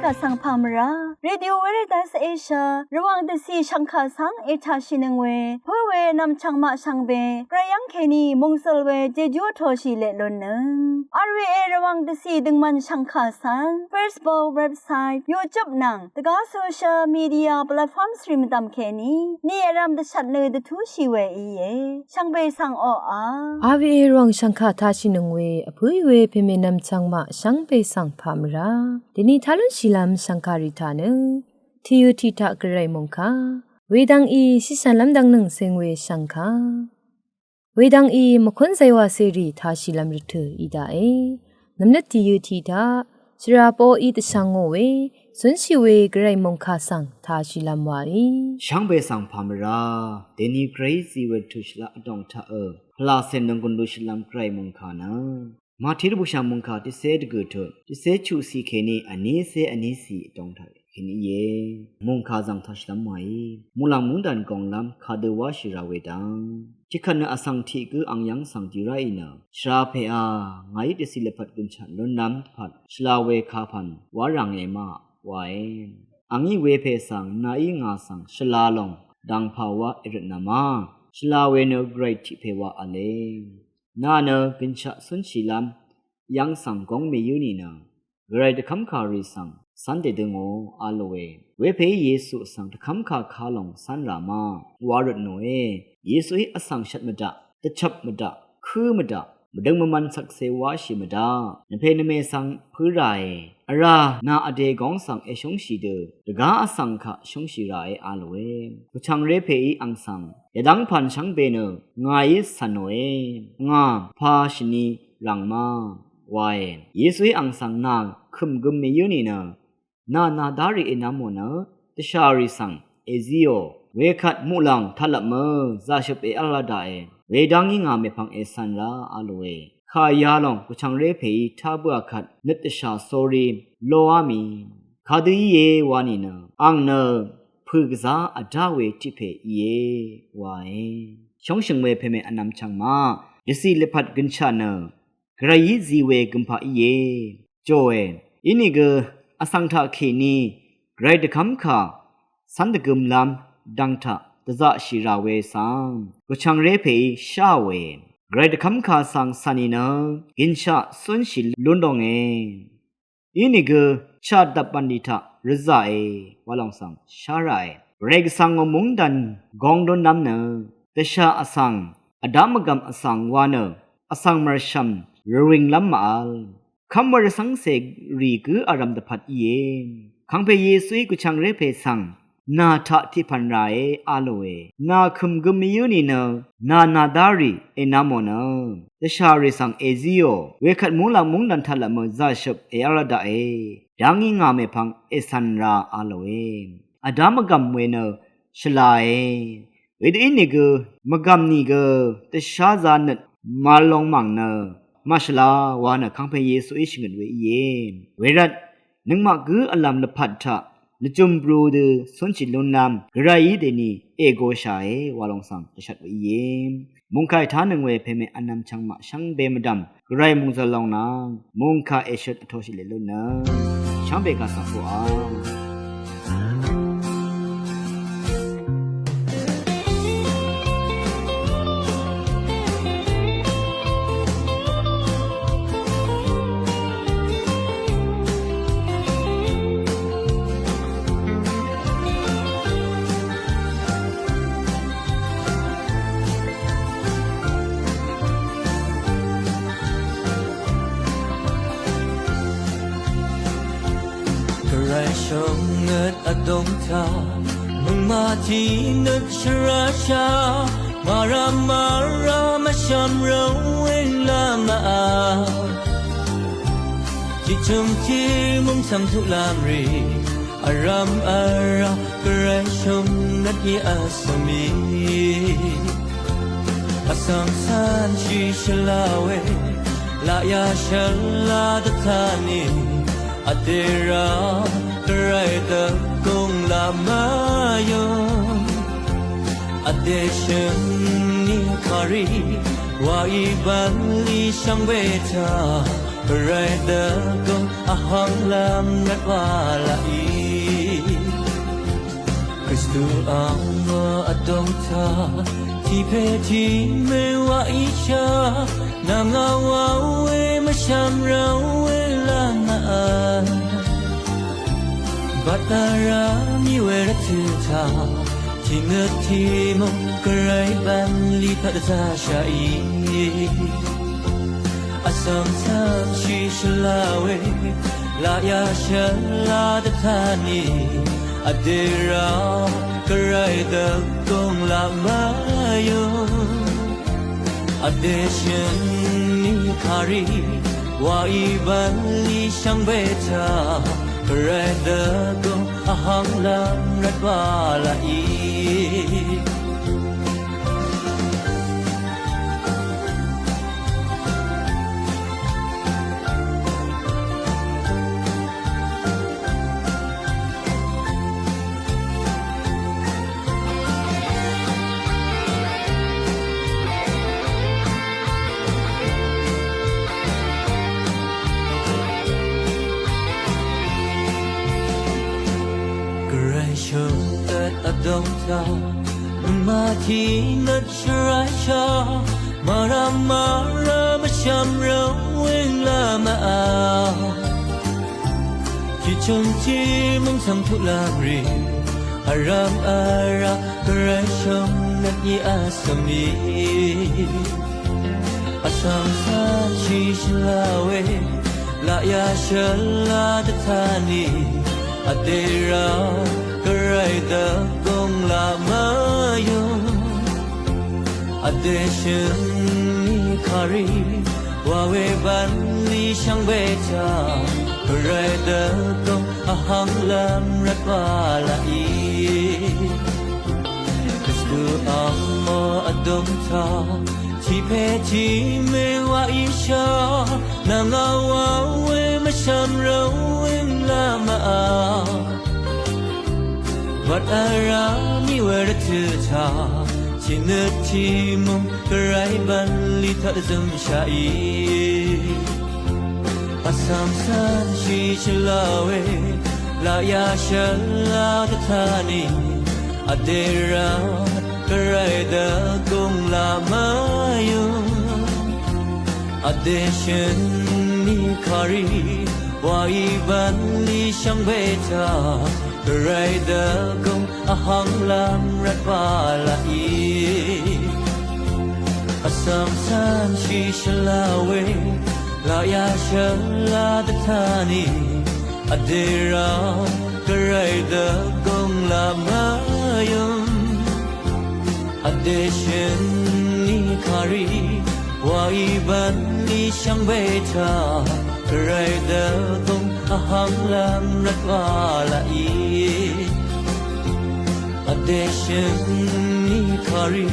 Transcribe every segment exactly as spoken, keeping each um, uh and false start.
Vsvng pà mvrá Radio Veritas Asia Rvwàng dvcì shv̀ngkà svng ètàshìnøng we pǿ we nv̀mchv̀ng maq shvngbe gvray yv́ng kèní mòngsøl we jejú vtōshì leq lunnøng. R V A Rvwàng dvcì døngmvn shv̀ngkà svng Facebook, website, YouTube nvng dvgá social media platforms rì mvdv̀m kèní ni vrv̄m dvshvt nø dvtúshì we íe. Shvngbe svng oqà R V A Rvwàng shv̀ngkà tashìnøng we vpǿì we pèmè nv̀mchv̀ng maq shvngbe svng pà mvrá dèni tá lúnshìlv́m shv̀ngkà rì taq nø tìyø tiq taq gvray mòngkà wedvng í shìshv̀nlv́m dvngnøng seng we shv̀ngkà wedvng í mvkún zaywa serì tashìlv́m rvtø̀ í daqe. Nv̀mnøt tìyø tiq taq shvra poqí dvshvngò we cúnshì we gvray mòngkà svng tashìlv́m waí shvngbe svng pà mvrá dèni gvrayí zì we rvtø̀ shvlaq vdòng taqø pvlacè nònggùn lushìlv́m gvray mòngkà nø Màtiq dvbùshà mòngkà tiqcé dvgø̀ tø tiqcé chuqciq kèní vnícé vnícì vdòng taq kèní íe. Mòngkà zvng taqshìlv́m wàí muqlàng móngdàn gònglv́m kadø wáshì rà we dv́ng tiqkvt nø vsvng tiq gǿ ang yv́ng svng dì ráì nø shvra pèá ngàí dvcì lvpat gønshaq lúnlv́m dvpvt shvla we kapv̀n wá ràngé ma wae. Angí wepè svng nàí ngà svng shvla lòng dv̀ngpà wá èrøt nvma shvla we nø gvray tiq pè wa v̄le. Nà nø gønshaq cúnshìlv́m yv́ng svng góng mèyǿ nìnø gvray dvkv́mkà rì svng cv́n dèdøngò a lòe. Wepèí Yesu svng dvkv́mkà kalòng cv́n rà ma wa røt nòe. Yesuí vsvng shvt mvdaq, dvchvp mvdaq, kǿ mvdaq, mvdøng mvmvn shvkse wáshì mvdaq nvpè nvmè svng pǿ ràe. Vrá nà vdè góng svng èshúngshì dø dvgá vsvng kaq shúngshì ràe a lòe. Gvchv̀ngré pèí ang svng yadv́ng pv̀n shvngbe nø ngàí cv̀nòe. Ngà pà shvni rv̀ng ma wae. Yesuí ang svng nà kø̀m gøm mèyǿ nìnø nà nàdá rì ènv̄mò nø dvshà rì svng èzíò. Wekvt muqlàng taqlvpmø zàshøp èv́l daqe. Wedv́ngí ngà mèpvng ècv̀n rá a lòe. Kà yalòng gvchv̀ngré pèí tá bǿà kvt nøt dvshà sórí lóá mì kadø íe wa nìnø ang nø pø̀ gvzá vdá we tiq pè íe wae. Shóngshø̀ng we pèmè vnvm chv̀ng maq dvcì lvpat gønshaq nø gvrayí zi we gømpaq íe. Jòe. Inìgø vsvng taqkèní gvray dvkv́mkà cv́n dvgømlv́m dvng taq dvzaqshì rà we svng gvchv̀ngré pèí sháòe. Gvray dvkv́mkà svng cv̀n nìnø gønshaq cúnshì lún longe. Inìgø shadvp bv̀nlì taq rvzaqe wa lòng svng shá ràe. Gvray gvsvng ò móngdàn góng dúnlv́m nø dvshà vsvng vdá mvgv̀m vsvng wa nø vsvng mv̀rshv̀m rvwinglv́m màvl. Kv́m wa rvcv́ngcè rì gǿ vrv̄m dvpvt íe. Kàngpè Yesuí gvchv̀ngré pè svng nà taq tiq pv̀n ràe a lòe. Nà kø̀m gøm mvyǿ nìnø nà nàdá rì ènv̄mò nø dvshà rì svng èzíò. Wekvt muqlàng móngdàn taqlvpmø zàshøp èv́l daqe. Dv́ngí ngà mèpvng ècv̀n ra a lòe. Vdá mvgv̀m we nø shvlae. Wedø ínìgø mvgv̀m nìgø dvsházā nøt màvl long mv̀ng nø màshvla wa nø kàngpè Yesuí shvngøt we íe. Wervt nøngmaq gǿ vlv̀m lvpat taq lvjø̀m bru dø cúnshì lúnlv́m gvrayí dèni ègoshàe wa lòng svng dvshvt we íe. Mòngkàì tánøng we pèmè vnvm chvng maq shvngbe mvdv̀m gvray mòngzø̀l lòng nvng mòngkà èshøt vtoshì lèløtnø shvngbe gvsvng puqà. Gvray shvngøt vdòng taq nøngmaq tiq nøt shvrashà màrà màrà mvshv̀m rvwìng lv́m màvl. Tiqchø̀m tiq mungchv̀m tuqlv́m rì vrv̄m vrá gvray shvngøt í vsvmì. Vsvng cv́nshì shvla we laqyà shvla dvtaq ni vdè rá gvray dvgùng laq mvyø̀m. Vdè shø̀n ni kàrì wàí bv̀nlì shvngbe taq Gvray dvgùng vhvng lv́m rvt wa laqí. Kristu angmò vdòng taq tiqpè tiqmè wa íshà, nv̀ngà wa we mvshv̀m rvt we lv́m mv-vl. Bvt vrá mì we rvtø̀ taq tiqnøt tiqmung Gvray bv̀nlì pvt dvzashàí. Vsvng cv́mshì shvla we laqyà shvla dvtaq nì, vdè rá Gvray dvgùng laq mvyùng. Vdè shø̀n nì kàrì wàí bv̀nlì shvngbe taq Gvray dvgùng vhvng lv́m rvt wa laqí. Gvray shø̀ngdvt vdòng taq mvmà tiqnøt shvraishà, màrà màrà mvshv̀m rvt we lv́m mv-vl. Tiqchø̀m tiqmung svng tuq lv́m rì vrv̀m vrá Gvray shø̀ngdvt nì vsv̀m í. Vsvng cv́mshì shvla we laqyà shvla dvtaq nì, vdè rá Gvray dvgùng laq mvyùng. Vdè shø̀n nì kàrì wa we bv̀nlì shvngbe taq Gvray dvgùng vhvng lv́m rvt wa laqí. Kristu angmò vdòng taq tiqpè tiqmè wa íshà, nv̀ngà wa we mvshv̀m rvt we lv́m mv-vl. Bvt vrá mì we rvtø̀ taq tiqnøt tiqmung Gvray bv̀nlì pvt dvzømshàí. Vsvng cv́mshì shvla we laqyà shvla dvtaq nì, vdè rá Gvray dvgùng laq mvyùng. Vdè shø̀n nì kàrì wàí bv̀nlì shvngbe taq Gvray dvgùng vhvng lv́m rvt wa laqí. Vsvng cv́mshì shvla we laqyà shvla dvtaq nì, vdè rá Gvray dvgùng laq mvyùng. Vdè shø̀n nì kàrì wàí bv̀nlì shvngbe taq Gvray dvgùng vhvng lv́m rvt wa laqí. Vdè shø̀n nì kàrì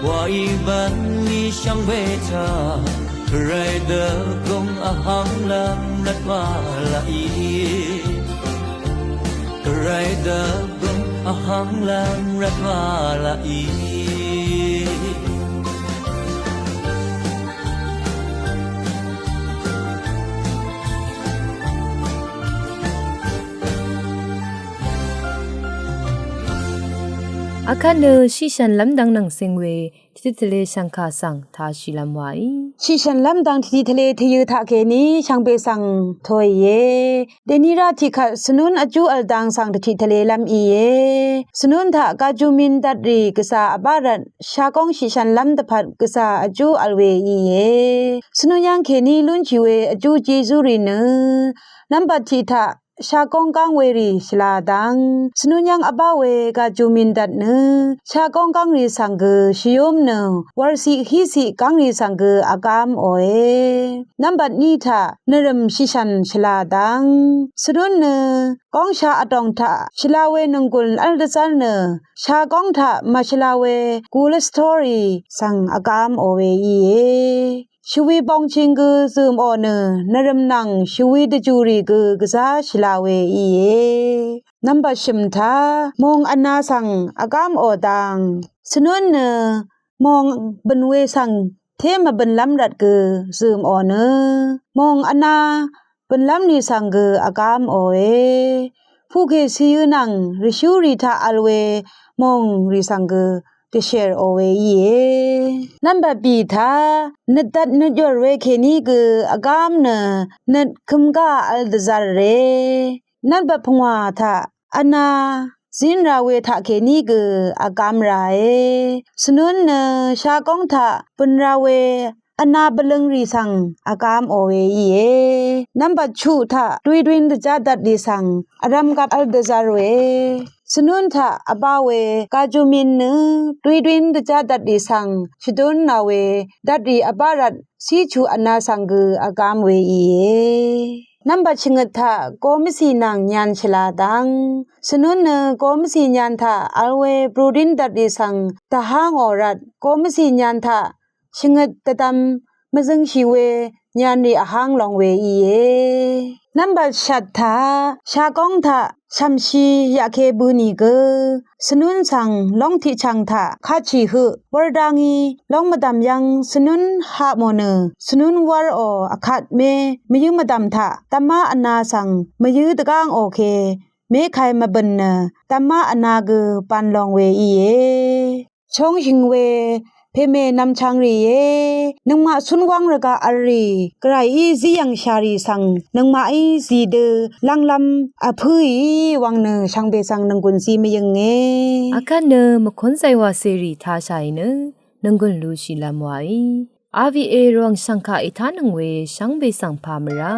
wàí bv̀nlì shvngbe taq Gvray dvgùng vhvng lv́m rvt wa laqí. Gvray dvgùng vhvng lv́m rvt wa laqí. Akvt nø shiqshv̀n lv́m dvng nvng seng we tiqtiq tvle shv̀ngkà svng tashì lv́m waí. Shiqshv̀n lv́m dvng tiqtiq tvle tvyø̄ taq kèní shvngbe svng tòìe. Dèní rá tiqkvt svnún vjú v̄l dang svng dvtiq tvle lv́m íe. Svnún taq gaju min dvtrì gvzà vbá rvt shagóng shiqshv̀n lv́m dvpvt gvzà vjú v̄l we íe. Svnún yv́ng kèní lúnshì we vjú Jezúrì nø nvmbat tiq taq shagóng gáng werì shvla dang svnún yv́ng vbá we gaju min dvt nø shagóng gángrì svng gø shvyúm nø wurciq híciq gángrì svng gø vgám òe. Nvmbat ní taq nvrø̀m shiqshv̀n shvla dang svnún nø góngsha vdòng taq shvla we nònggùl v́l dvzv́r nø shagóng taq màshvla we gulvstorì svng vgám ò we íe. Shvwi bongching gø zø̀mò nø nvrø̀m nvng shvwi dvjùrì gø gvzá shvla we íe. Nvmbat shø̀m taq mong vna svng vgám ò dang svnún nø mong bø̀n we svng té mvbø̀nlv́m rvt gø zø̀mò nø mòng vna bø̀nlv́m rì svng gø vgám òe. Puqkè cìyø nvng rvshúrì taq vl we mòng rì svng gø dvshèr ò we íe. Nvmbat bì taq nøt dvt nøt yòr we kèní gø vgám nø nøt køm gá vl dvzvr rì. Nvmbat pvngwà taq vna zín ra we taqkèní gø vgám ràe. Svnún nø shagóng taq bø̀n ra we vna bvløng rì svng vgám ò we íe. Nvmbat chuq taq duidui dvjá dvt rì svng vrvm gvp vl dvzvr we. Svnún taq vbá we gajumin nø duidui dvjá dvt rì svng shvdún nà we dvt rì vbá rvt cíchu vna svng gø vgám we íe. Nvmbat shvngøt taq gomvcì nvng nyan shvla dvng. Svnún nø gomvcì nyan taq vl we brudín dvt rì svng dvhá ngò rvt gomvcì nyan taq shvngøt dvdvm mvzøngshì we nyan rì vháng long we íe. Nvmbat shvt taq shagóng taq shv̀mshi yaqke bø nìgø svnún svng lóng tiqchv̀ng taq kachì høq wv́r dá ngí lóng mvdv̀m yv́ng svnún haq mò nø svnún wv́rò vkatme mvyǿ mvdv̀m taq dvmá vna svng mvyǿ dvgáng òke meqkai mvbø̀n nø dvmá vna gø ban long we íe. Shóngshø̀ng we pème nvmchvng rìé, nøngmaq cúnwáng rvgaq v̄l rì gvrayí zíyv̀ngshà rì svng nøngmaqí zìdø lv́nglv́m vpǿì wvng nø shvngbe svng nònggùn zí mvyønge. Akvt nø mvkún zaywàcèrì tashàì nø nònggùn lushìlv́m wàí. R V A Rvwàng shv̀ngkà ètánøng we shvngbe svng pà mvrá.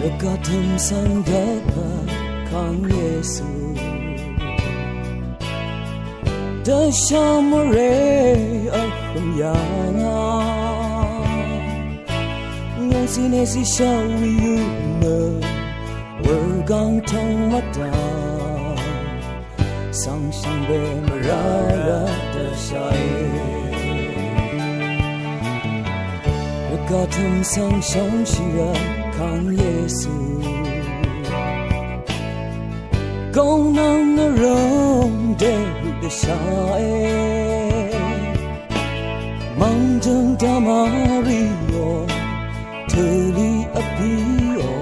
Rvgaq tø̀m svng dvpvt kang Yesu, dvsha mvrè vhø̀m yà ngà. Ngv̀ng zìnè zìshà wì yø nø wurgvng tòng mvdv̀m svng shvngbe mvrá rvt dvshae. Rvgaq tø̀m svng shvngshì rvt kang Yesu, gø nvng nvrø̀m dèhøq dvshae. Mv̀ngdø̀ng dvmvrí ò, tø̀lì vpí ò,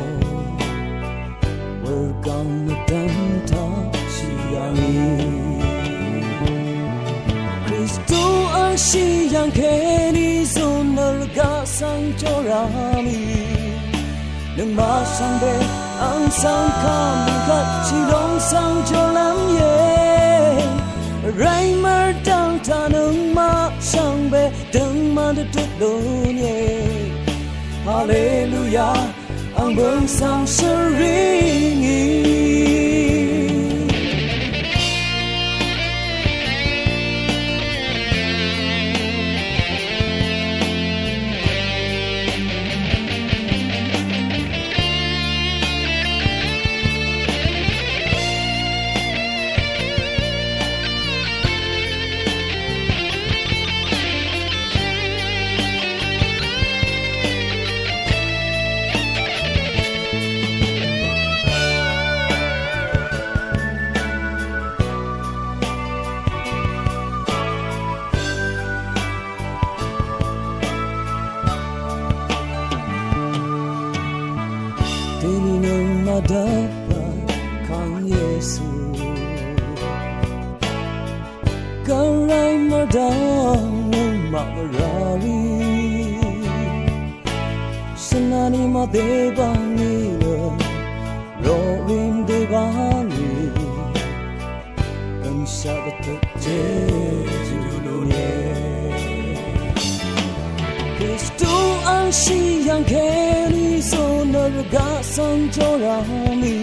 wurgvng mvdv̀m taq shì yà ngì. Kristu ang shì yv̀ng kèní zùn nø rvgaq svng jòrà mì. Nøngmaq shvngbe ang svng kà mì kvt shì lòng svng jòrlv́m íe. Vrayí mvrdv̀ng taq nøngmaq shvngbe døngman dvdut lún íe. Haleluya, ang bø̀ng svng shvring ì. Dèní nøngmaq dvpvt kang Yesu, gvray mvrdv̀ng nøngmaq mvrarì. Shvnani mvdè bv̀ngì nø roqrìm dè bv̀ngì, gv̀nshaq dvtøt jejú lún íe. Kristu ang shì yv̀ng kèní zùn nø rvgaq svng jòrà mì.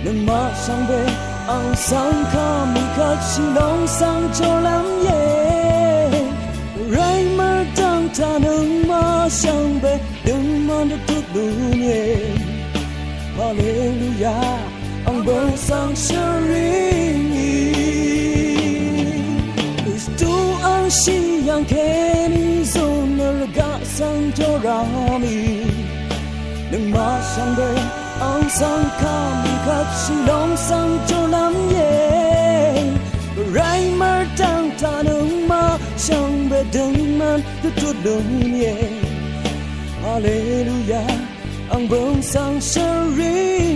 Nøngmaq shvngbe ang svng kà mì kvt shì lòng svng jòrlv́m íe. Vrayí mvrdv̀ng taq nøngmaq shvngbe døngman dvdut lún íe. Haleluya, ang bø̀ng svng shvring ì. Kristu ang shì yv̀ng kèní zùn nø rvgaq svng jòrà mì. Nøngmaq shvngbe ang svng kà mì kvt shì lòng svng jòrlv́m íe. Vrayí mvrdv̀ng taq nøngmaq shvngbe døngman dvdut lún íe. Haleluya, ang bø̀ng svng shvring